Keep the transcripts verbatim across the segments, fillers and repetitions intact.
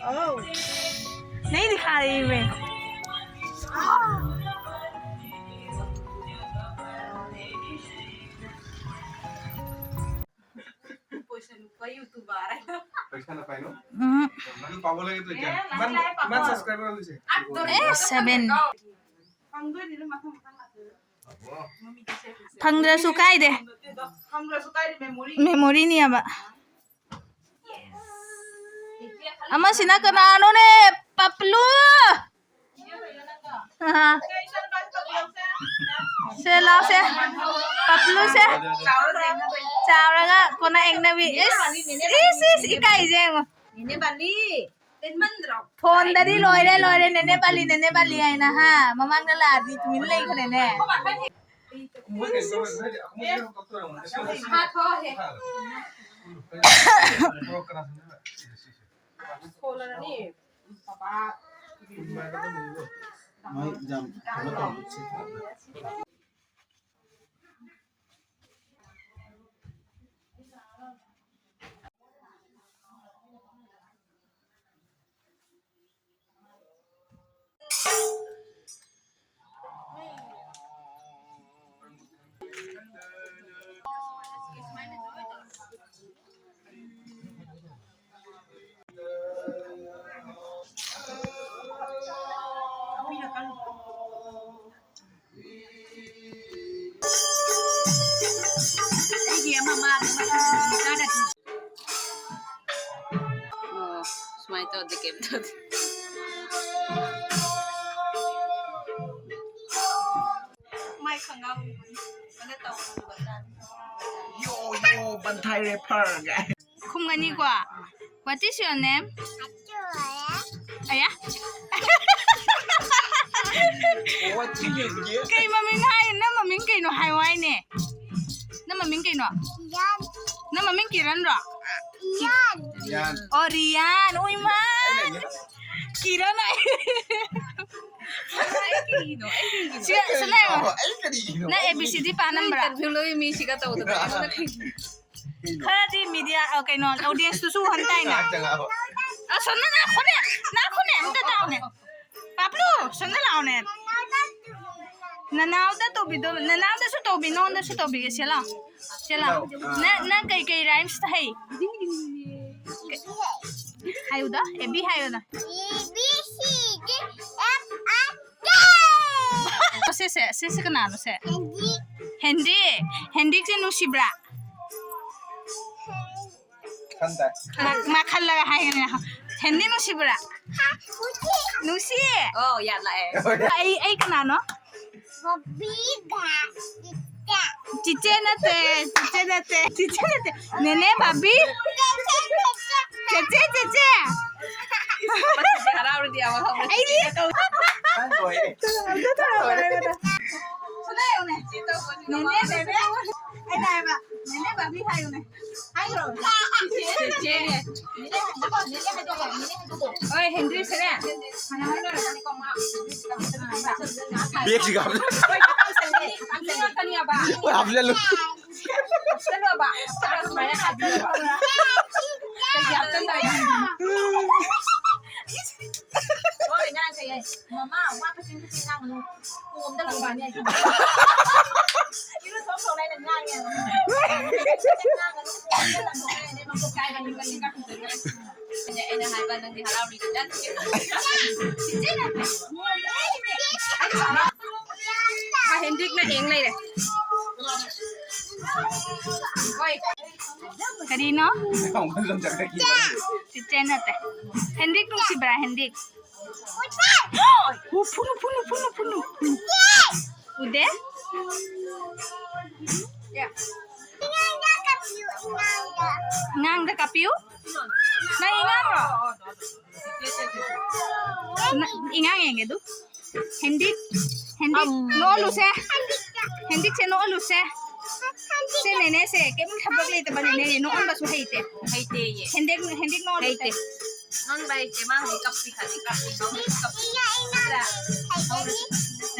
नहीं दिखा रही मैं। ꯄꯩꯁꯥꯅ ꯄꯥꯏꯅꯣ? ꯎꯝ꯫ ꯅꯪ ꯄꯥꯕ ꯂꯩꯒꯦ ꯇꯧꯏ ꯀꯌꯥ? ꯏꯃꯥꯟ, ꯏꯃꯥꯟ subscriber ꯂꯩꯁꯦ꯫ ꯑꯦ, seven꯫ ꯐꯪꯗ꯭ꯔꯁꯨ ꯀꯥꯏꯗꯦ꯫ ꯐꯪꯗ꯭ꯔꯁꯨ ꯀꯥꯏꯗꯦ, memory꯫ Memoryꯅꯦꯕ꯫ ꯑꯃꯁꯤꯅ ꯀꯅꯥꯅꯣꯅꯦ? ꯄꯞꯂꯨ! ꯑꯍꯥ꯫ ꯁꯦ, ꯂꯥꯎꯁꯦ꯫ ꯄꯞꯂꯨꯁꯦ꯫ ꯆꯥꯎꯔꯒ ꯀꯣꯟꯅ ꯌꯦꯡꯅꯕꯤ꯫ ꯏꯁ, ꯏꯁ, ꯏꯁ, ꯏꯀꯥꯏꯁꯦ ꯌꯦꯡꯉꯣ꯫ ꯐꯣꯟꯗꯗꯤ ꯂꯣꯏꯔꯦ, ꯂꯣꯏꯔꯦ, ꯅꯦꯅꯦ ꯕꯥꯂꯤ, ꯅꯦꯅꯦ ꯕꯥꯂꯤ ꯍꯥꯏꯅ, ꯍꯥ? ꯃꯃꯥꯡꯗ ꯂꯥꯛꯑꯗꯤ ꯇꯨꯃꯤꯟ ꯂꯩꯈ꯭ꯔꯦꯅꯦ꯫ ꯃꯣꯏ ꯌꯥꯝ ꯀꯩꯅꯣ ꯇꯧꯕ꯫ ꯑꯩꯒꯤ ꯑꯃ ꯃꯥꯒꯤ ꯑꯃ ꯆꯥꯗꯗꯤ꯫ ꯑꯣ, ꯁꯨꯃꯥꯏꯅ ꯇꯧꯔꯗꯤ ꯀꯩꯝ ꯇꯧꯗꯦ꯫ ꯃꯥꯏ ꯈꯪꯉꯥꯎ ꯀꯩꯅꯣ ꯇꯧꯔꯨꯕ ꯖꯥꯠꯅꯤ꯫ ꯌꯣ, ꯌꯣ, ꯕꯟꯊꯥꯏ rapper ꯒꯥꯏ꯫ ꯈꯨꯝꯒꯅꯤꯀꯣ꯫ What is your name? ꯑꯌꯥ꯫ What is your name? ꯀꯩ ꯃꯃꯤꯡ ꯍꯥꯏ? ꯅꯪ ꯃꯃꯤꯡ ꯀꯩꯅꯣ ꯍꯥꯏꯌꯣ ꯍꯥꯏꯅꯦ꯫ ꯅꯪ ꯃꯃꯤꯡ ꯀꯩꯅꯣ? ꯔꯤꯌꯥꯟ꯫ ꯅꯪ ꯃꯃꯤꯡ ꯀꯤꯔꯟꯔꯣ? ꯔꯤꯌꯥꯟ꯫ ꯔꯤꯌꯥꯟ꯫ ꯑꯣ, ꯔꯤꯌꯥꯟ꯫ ꯑꯣ, ꯏꯃꯥ꯫ ꯑꯩꯅ ꯀꯤꯔꯟ ꯍꯥꯏ꯫ ꯑꯩ ꯀꯔꯤꯅꯣ? ꯑꯩ ꯀꯔꯤꯒꯤꯅꯣ? ꯁꯤꯗ, ꯁꯤꯗ ꯂꯩꯌꯣ꯫ ꯑꯩ ꯀꯔꯤꯒꯤꯅꯣ? ꯅꯪ A B C D ꯄꯥ ꯅꯪ ꯅꯝꯕ꯭ꯔꯥ? Confuse ꯂꯧꯏ ꯃꯤꯁꯤꯒ ꯇꯧꯗꯅ꯫ ꯑꯩꯉꯣꯟꯗ ꯀꯩꯒꯤꯅꯣ? ꯈꯔꯗꯤ media, ꯑ, ꯀꯩꯅꯣ, audience ꯇꯨꯁꯨ ꯎꯍꯟ ꯇꯥꯏꯅ꯫ ꯉꯥꯏꯍꯥꯛꯇ ꯉꯥꯏꯈꯣ꯫ ꯑꯁꯣꯝꯗ ꯂꯥꯛꯈꯣꯅꯦ, ꯂꯥꯛꯈꯣꯅꯦ, ꯑꯝꯇ ꯇꯥꯎꯅꯦ꯫ ꯄꯥꯞꯂꯨ, ꯁꯣꯝꯗ ꯂꯥꯛꯑꯣꯅꯦ꯫ ꯅꯅꯥꯎꯗ ꯇꯧꯕꯤꯗꯣ, ꯅꯅꯥꯎꯗꯁꯨ ꯇꯧꯕꯤ, ꯅꯉꯣꯟꯗꯁꯨ ꯇꯧꯕꯤꯒꯦ꯫ ꯁꯦ ꯂꯥꯎ, ꯁꯦ ꯂꯥꯎ꯫ ꯅꯪ, ꯅꯪ ꯀꯩ ꯀꯩ rhymes ꯍꯩ? ꯍꯥꯏꯌꯨꯗ, A B ꯍꯥꯏꯌꯨꯗ꯫ A B C D F I J꯫ ꯁꯦ, ꯁꯦ, ꯁꯦ, ꯁꯦ ꯀꯅꯥꯅꯣ ꯁꯦ? ꯍꯦꯟꯗꯤ꯫ ꯍꯦꯟꯗꯤ, ꯍꯦꯟꯗꯤꯛꯁꯦ ꯅꯨꯡꯁꯤꯕ꯭ꯔꯥ? ꯈꯟꯗꯦ꯫ ꯃꯥ, ꯃꯥ ꯈꯜꯂꯒ ꯍꯥꯏꯒꯅꯤ꯫ ꯍꯦꯟꯗꯤ ꯅꯨꯡꯁꯤꯕ꯭ꯔꯥ? ꯅꯨꯡꯁꯤ꯫ ꯑꯣ, ꯌꯥꯝ ꯂꯥꯛꯑꯦ꯫ ꯑꯩ, ꯑꯩ ꯀꯅꯥꯅꯣ? ꯕꯣꯕꯤꯒ ꯆꯤꯆꯦ꯫ ꯆꯤꯆꯦ ꯅꯠꯇꯦ, ꯆꯤꯆꯦ ꯅꯠꯇꯦ, ꯆꯤꯆꯦ ꯅꯠꯇꯦ꯫ ꯅꯦꯅꯦ ꯕꯥꯕꯤ꯫ ꯆꯤꯆꯦ, ꯆꯤꯆꯦ꯫ ꯆꯤꯆꯦ ꯍꯔꯥꯎꯔꯗꯤ ꯑꯃ ꯈꯪꯕ꯭ꯔꯥ? ꯑꯩꯗꯤ꯫ ꯅꯪ ꯂꯣꯏꯔꯦ꯫ ꯑꯝꯇ ꯇꯧꯔꯛꯑꯣ ꯍꯥꯏꯕꯗ꯫ ꯁꯤꯗ ꯌꯦꯡꯉꯨꯅꯦ꯫ ꯅꯦꯅꯦ ꯕꯦꯕꯤ꯫ ꯑꯩꯅ ꯍꯥꯏꯕ, ꯅꯦꯅꯦ ꯕꯥꯕꯤ ꯍꯥꯏꯌꯨꯅꯦ꯫ ꯍꯥꯏꯈ꯭ꯔꯣ? ꯆꯦꯆꯦꯅꯦ꯫ ꯍꯣꯏ, ꯍꯦꯟꯗ꯭ꯔꯤꯁꯅꯦ꯫ ꯕꯦꯒꯁꯤꯒ ꯍꯥꯞꯆꯜꯂꯨ꯫ ꯍꯣꯏ, ꯍꯥꯞꯆꯜꯂꯨ꯫ ꯍꯥꯞꯆꯜꯂꯣꯕ꯫ ꯁꯨꯃꯥꯏꯅ ꯍꯥꯞꯆꯜꯂꯣ꯫ ꯀꯩꯒꯤ ꯍꯥꯞꯆꯟꯗꯣꯏꯅꯣ? ꯍꯣꯏ, ꯅꯪ ꯀꯩ ꯍꯥꯏ? ꯃꯃꯥ, ꯋꯥ ꯀꯆꯤꯟ ꯀꯆꯤꯟ ꯉꯥꯡꯒꯅꯨ꯫ ꯀꯣꯝꯗ ꯂꯪꯕꯅꯤ ꯑꯩ꯫ ꯏꯔꯨ ꯊꯣꯛ ꯊꯣꯛꯅ ꯑꯩꯅ ꯉꯥꯡꯉꯦ꯫ ꯉꯥꯡꯒꯅꯨ, ꯀꯣꯝꯗ ꯂꯪꯕꯅꯤ ꯑꯩ ꯃꯀꯣꯛ ꯀꯥꯏꯕꯅꯤ, ꯀꯔꯤ ꯀꯥ ꯈꯨꯝꯖꯟꯅꯔꯦ꯫ ꯑꯩꯅ, ꯑꯩꯅ ꯍꯥꯏꯕ ꯅꯪꯗꯤ ꯍꯔꯥꯎꯔꯤꯗꯨꯗ꯫ ꯍꯦꯟꯗ꯭ꯔꯤꯛꯅ ꯌꯦꯡ ꯂꯩꯔꯦ꯫ ꯍꯣꯏ꯫ ꯀꯔꯤꯅꯣ? ꯆꯤꯆꯦ ꯅꯠꯇꯦ꯫ ꯍꯦꯟꯗ꯭ꯔꯤꯛ ꯅꯨꯡꯁꯤꯕ꯭ꯔꯥ, ꯍꯦꯟꯗ꯭ꯔꯤꯛ? ꯐꯨ, ꯐꯨꯅꯨ, ꯐꯨꯅꯨ, ꯐꯨꯅꯨ, ꯐꯨꯅꯨ꯫ ꯎꯗꯦ? ꯑꯉꯥꯡꯗ ꯀꯥꯞꯄꯤꯌꯨ꯫ ꯅꯪ ꯑꯉꯥꯡꯔꯣ? ꯅ-, ꯑꯉꯥꯡ ꯌꯦꯡꯒꯦ ꯑꯗꯨ꯫ ꯍꯦꯟꯗꯤꯛ, ꯍꯦꯟꯗꯤꯛ, ꯑꯝ꯫ ꯅꯣꯛꯍꯜꯂꯨꯁꯦ꯫ ꯍꯦꯟꯗꯤꯛꯁꯦ ꯅꯣꯛꯍꯜꯂꯨꯁꯦ꯫ ꯁꯦ ꯅꯦꯅꯦꯁꯦ, ꯀꯩꯝ ꯊꯕꯛ ꯂꯩꯇꯕ ꯅꯦꯅꯦ, ꯅꯣꯛꯍꯟꯕꯁꯨ ꯍꯩꯇꯦ꯫ ꯍꯩꯇꯦꯌꯦ꯫ ꯍꯦꯟꯗꯤꯛ, ꯍꯦꯟꯗꯤꯛ ꯅꯣꯛꯍꯜꯂꯨꯁꯦ꯫ ꯍꯩꯇꯦ꯫ ꯅꯪ ꯂꯥꯏꯔꯤꯛꯁꯦ ꯃꯥ ꯍꯧꯖꯤꯛ ꯀꯞꯄꯤ ꯈꯜꯂꯤ, ꯀꯞꯄꯤ, ꯀꯞꯄꯤ, ꯀꯞꯄꯤ꯫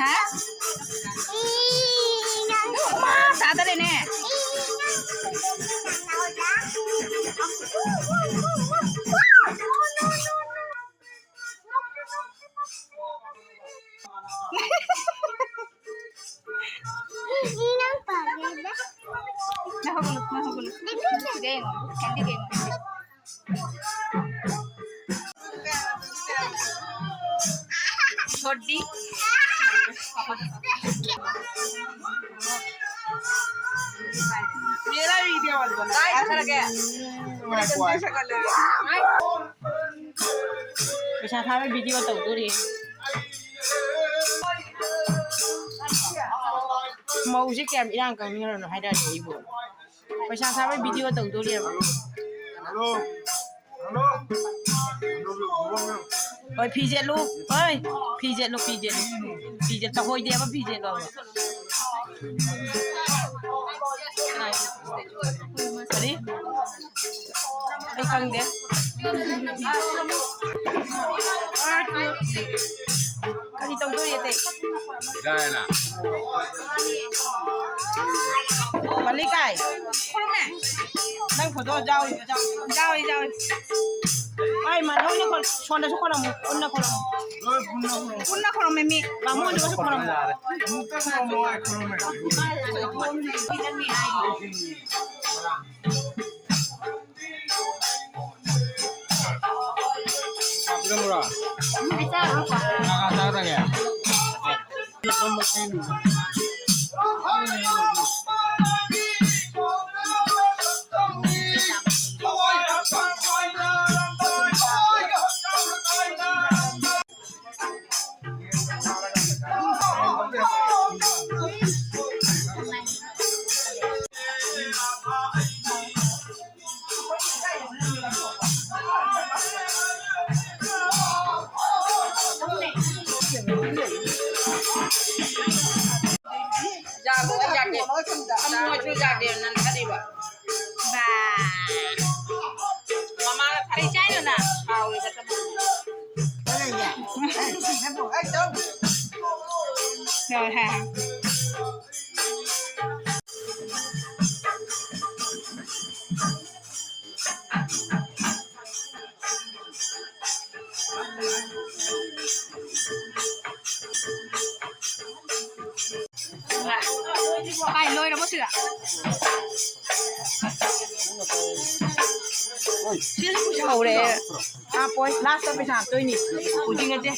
ꯍꯥ? ꯃꯥ ꯇꯥꯗꯔꯦꯅꯦ꯫ ꯌꯦꯡꯉꯣ, ꯀꯦꯟꯗꯤ ꯌꯦꯡꯉꯣ꯫ ꯁꯣꯗꯤ꯫ मेरा वीडियो मत बना। गाइस, इधर आ गया। ꯄꯩꯁꯥ ꯊꯥꯕꯩ ꯚꯤꯗꯤꯑꯣ ꯇꯧꯗꯣꯔꯤ꯫ ꯃꯧꯁꯦ ꯀꯌꯥꯝ ꯏꯔꯥꯡ ꯀꯟꯈ꯭ꯔꯅꯣ ꯍꯥꯏꯔꯛꯑꯗꯤ ꯑꯩꯕꯨ꯫ ꯄꯩꯁꯥ ꯊꯥꯕꯩ ꯚꯤꯗꯤꯑꯣ ꯇꯧꯗꯣꯔꯤꯕ꯫ ꯍꯣꯏ, ꯐꯤ ꯁꯦꯠꯂꯨ꯫ ꯍꯣꯏ, ꯐꯤ ꯁꯦꯠꯂꯨ, ꯐꯤ ꯁꯦꯠꯂꯨ꯫ ꯐꯤ ꯁꯦꯠ-, ꯇꯧꯍꯣꯏꯗꯦꯕ, ꯐꯤ ꯁꯦꯠꯂꯣꯕ꯫ ꯀꯔꯤ? ꯑꯩ ꯈꯪꯗꯦ꯫ ꯀꯔꯤ ꯇꯧꯗꯣꯔꯤ ꯑꯇꯩ? ꯃꯜꯂꯤꯀꯥꯏ, ꯅꯪ ꯐꯣꯇꯣ ꯌꯥꯎꯔꯤꯕ? ꯌꯥꯎꯔꯤ, ꯌꯥꯎꯔꯤ꯫ ꯍꯣꯏ, ꯃꯥ ꯂꯣꯏꯅ ꯈꯣꯏ-, ꯁꯣꯟꯗꯁꯨ ꯈꯣꯏꯔꯝꯃꯨ, ꯄꯨꯟꯅ ꯈꯣꯏꯔꯝꯃꯨ꯫ ꯄꯨꯟꯅ ꯈꯣꯏꯔꯝꯃꯦ ꯃꯤ꯫ ꯕꯥꯃꯣꯟꯗꯨꯒꯁꯨ ꯈꯣꯏꯔꯝꯃꯨ꯫ ꯄꯤꯔꯝꯃꯨꯔꯣ? ꯀꯅꯥ ꯀꯅꯥ ꯆꯥꯒꯗꯒꯦ? ꯌꯥꯔꯣꯏ, ꯌꯥꯗꯦ꯫ ꯊꯝꯃꯣꯏꯁꯨ ꯌꯥꯗꯦ, ꯅꯪ ꯀꯔꯤꯕ? ꯕꯥ꯫ ꯃꯃꯥꯅ ꯊꯥꯔꯛ-, ꯀꯩ ꯆꯥꯏꯅꯣ ꯅꯪ? ꯍꯥꯎꯋꯦꯕ ꯊꯝꯃꯣꯏ꯫ ꯍꯣꯏ, ꯍꯣꯏ, ꯍꯣꯏ꯫ ꯀꯥꯏ ꯂꯣꯏꯔꯕꯣ ꯁꯤꯒ? ꯍꯧꯔꯦ꯫ ꯍꯥꯞꯄꯣꯏ, ꯂꯥꯁꯇ ꯄꯩꯁꯥ ꯍꯥꯞꯇꯣꯏꯅꯤ꯫ ꯍꯧꯖꯤꯛ ꯅꯠꯇꯦ꯫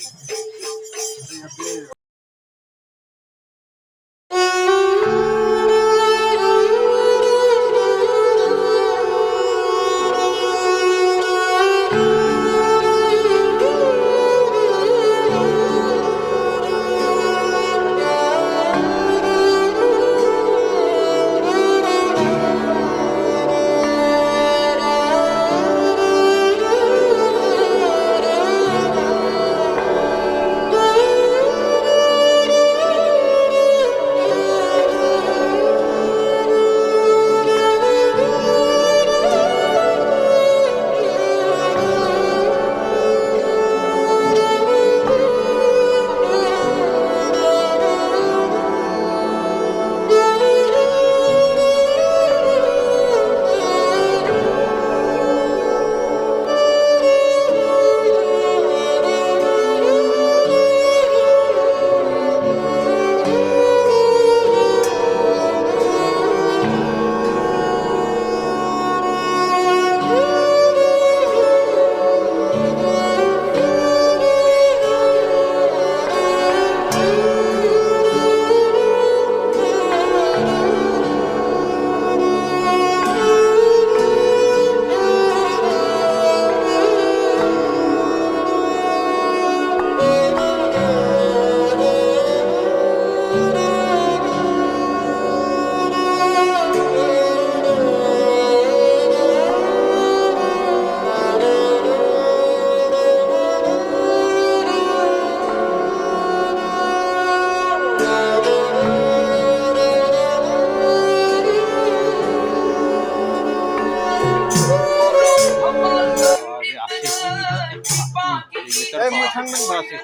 ꯑꯦ, ꯃꯣꯏ ꯈꯪꯕꯅꯤ꯫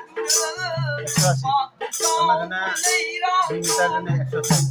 ꯑꯦꯛꯁꯇ꯭ꯔꯥꯁꯤ꯫ ꯑꯃꯗꯅ ꯃꯤ ꯃꯆꯥꯗꯅ ꯑꯦꯛꯁꯇ꯭ꯔꯥꯁꯤ꯫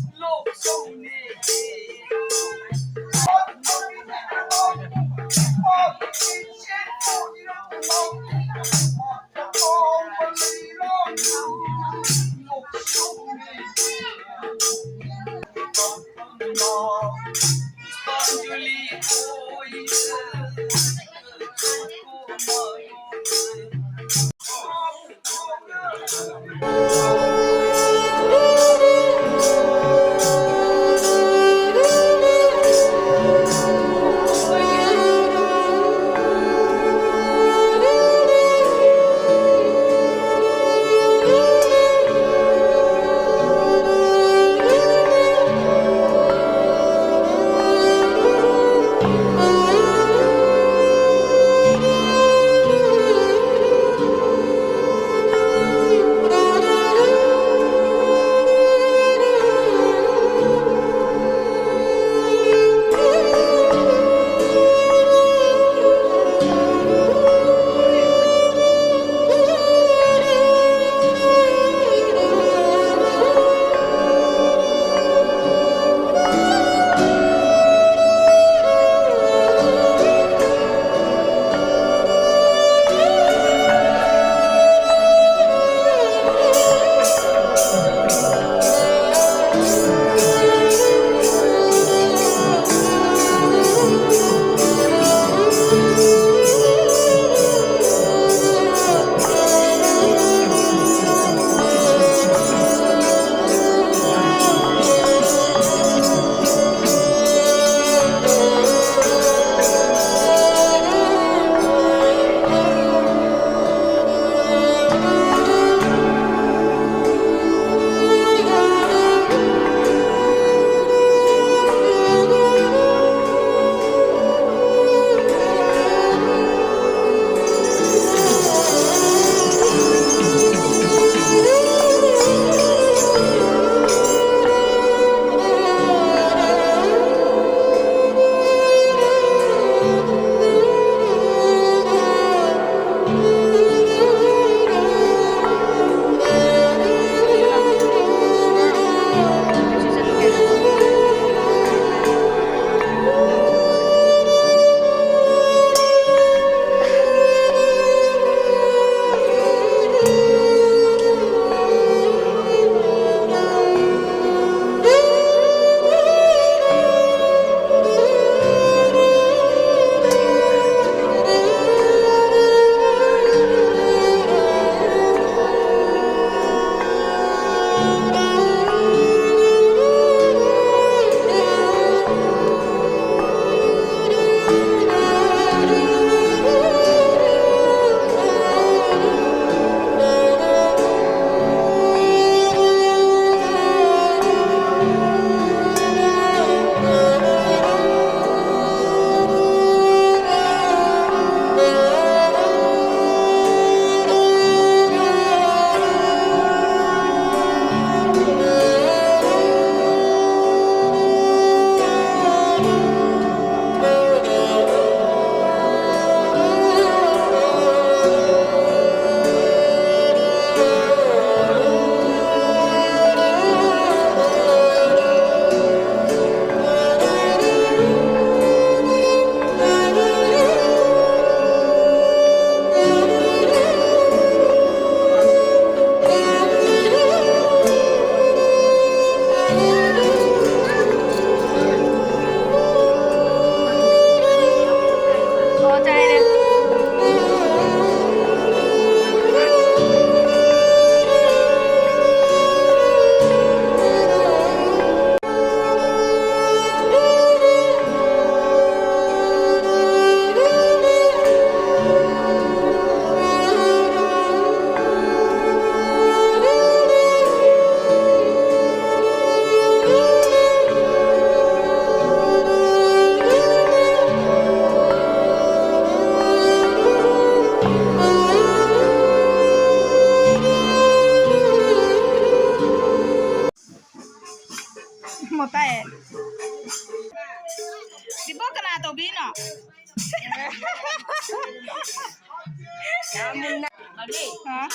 ꯍꯥ?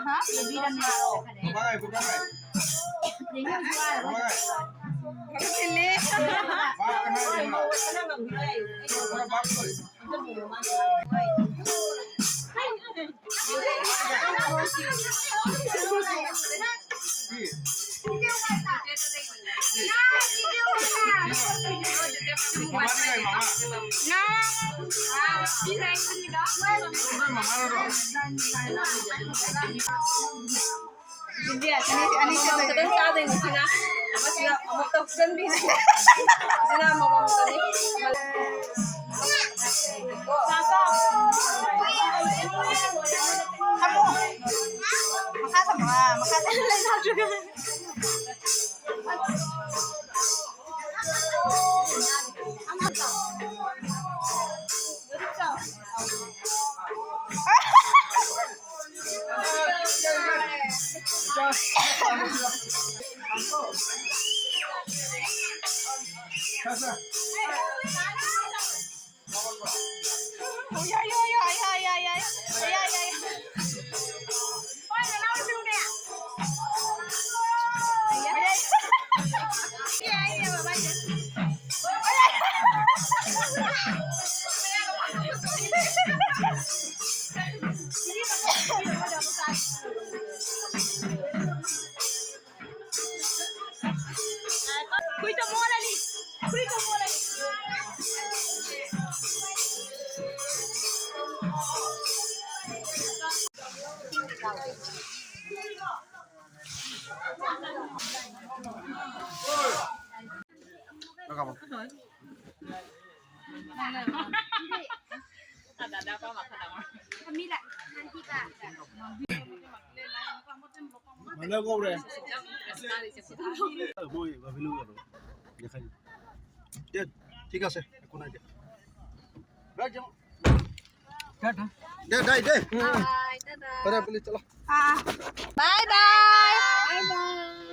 ꯍꯥ? ꯊꯤꯜꯂꯦ꯫ ꯑꯅꯤ, ꯑꯅꯤ ꯈꯛꯇꯪ ꯆꯥꯗꯣꯏꯅꯤ ꯁꯤꯅ꯫ ꯑꯃꯁꯤꯅ ꯑꯃꯨꯛ ꯇꯧꯁꯟꯕꯤꯅꯤ꯫ ꯁꯤꯅ ꯑꯃꯃꯝꯗꯅꯤ꯫ ꯆꯥ, ꯆꯥ꯫ ꯊꯝꯃꯣ꯫ ꯃꯈꯥ ꯊꯝꯃꯣ꯫ ꯑꯥ, ꯃꯈꯥ ꯊꯝꯃꯣ꯫ ꯃꯥꯅ ꯀꯧꯔꯦ꯫ ꯃꯣꯏ ꯕꯥꯕꯤꯂꯨ ꯀꯧꯔꯦ꯫ ꯗꯦꯠ, ꯊꯤꯛ ꯑꯁꯦ, একো নাই দে। দে, দে, দে। ꯐꯔꯦ, ꯄꯨꯂꯤꯁ ꯆꯠꯂꯣ꯫ ꯑꯥ꯫ ꯕꯥꯏ ꯕꯥꯏ꯫ ꯕꯥꯏ ꯕꯥꯏ꯫